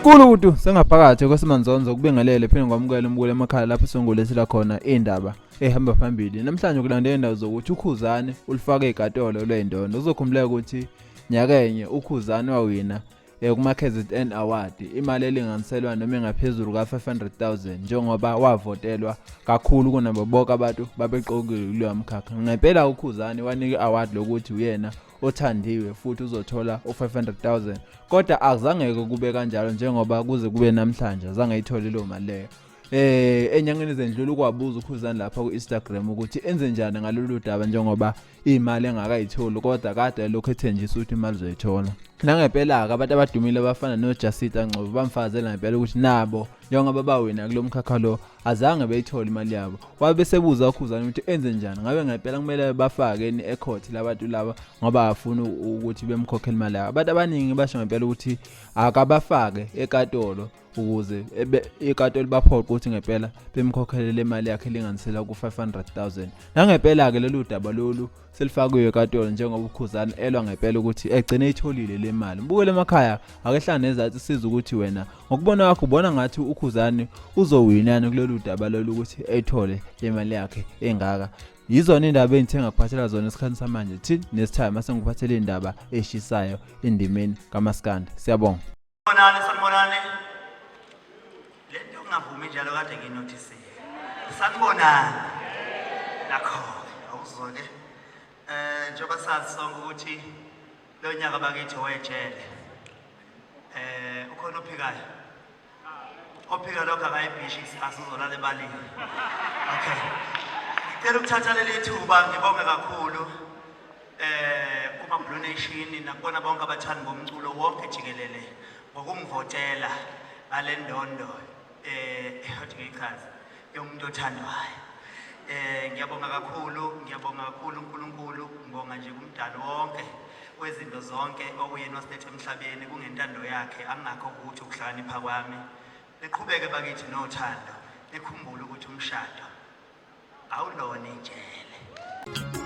Kulukudu sengaphakathi kwesimanzonzo kubingelele phinde kwamukele umbukeli emakhaya lapho songolethela khona indaba ehamba phambili. Namhlanje kulandela indaba zokuthi uKhuzani ulifake igatolo lwendondo. Uzokhumbuleka ukuthi nyakenye uKhuzani wawina kuma-KZN Award imali elinganiselwa noma engaphezulu ka-500,000 njengoba wavotelwa kakhulu kunabo bonke abantu babeqokile kuloya mkhakha. Ngempela uKhuzani wanika i-award lokuthi uyena othandiwe futhi uzothola u-500,000 kodwa akuzange kube kanjalo njengoba kuze kube namhlanje azange ayithole leyo mali leyo. Enyangeni ezendlula ukwabuza uKhuzani lapha ku-Instagram ukuthi enze njani ngalolu daba njengoba imali engakayitholi kodwa kade lokhu ethenjisa ukuthi imali uzoyithola. Nangempela-ke abantu abadumile abafana noJasita Ngcobo bamfakazela ngempela ukuthi nabo njengoba bawina kulo mkhakha lo azange beyithole imali yabo. Wabe sebuza uKhuzani ukuthi enze njani, ngabe ngempela kumele bafake ni ecourt labantu laba ngoba afuna ukuthi bemkhokhele imali yabo. Abantu abaningi basho ngempela ukuthi akabafake ekatolo ukuze ikatolo baphoqe ukuthi ngempela bemkhokhelele imali yakhe elinganisela ku-500,000. Nangempela-ke lolu daba lolu selifakiwe ekatolo njengoba uKhuzani elwa ngempela ukuthi egcine eyitholile le mali. Mbukele emakhaya akehlane nezathi siza ukuthi wena ngokubona kwakho ubona ngathi uKhuzani uzowinani kulolu daba lolu ukuthi eyithole le mali yakhe engaka. Yizona indaba engithe ngakuphathela zona esikhathini samanje. Till next time mase ngikuphathele indaba eshisayo endimeni kaMaskandi. Siyabonga. Sanibonani, sanibonani. Le nto ungavumi njalo kade nginothisile. Sanibonani. Nakho-ke, awuzwa-ke. Eh njengoba sazi sonke ukuthi lo nyaka bakithi wejele. Eh ukhona ophikayo. Ophika lokho akayibhishi kusasa uzolala ebalini. Okay. Ngicela ukuthatha leli thuba ngibonge kakhulu eh kuma Blue Nation nakubona bonke abathandi bomculo wonke jikelele ngokungivotela ngale ndondo eh othi ngiyichaze yomuntu othandwayo. Eh ngiyabonga kakhulu, ngiyabonga kakhulu uNkulunkulu, ngibonga nje kumdali wonke wezinto zonke okuyena osilethe emhlabeni kungentando yakhe angakho ukuthi ukuhlakanipha kwami. Niqhubeke bakithi nothando, nikhumbule ukuthi umshado awulona ijele.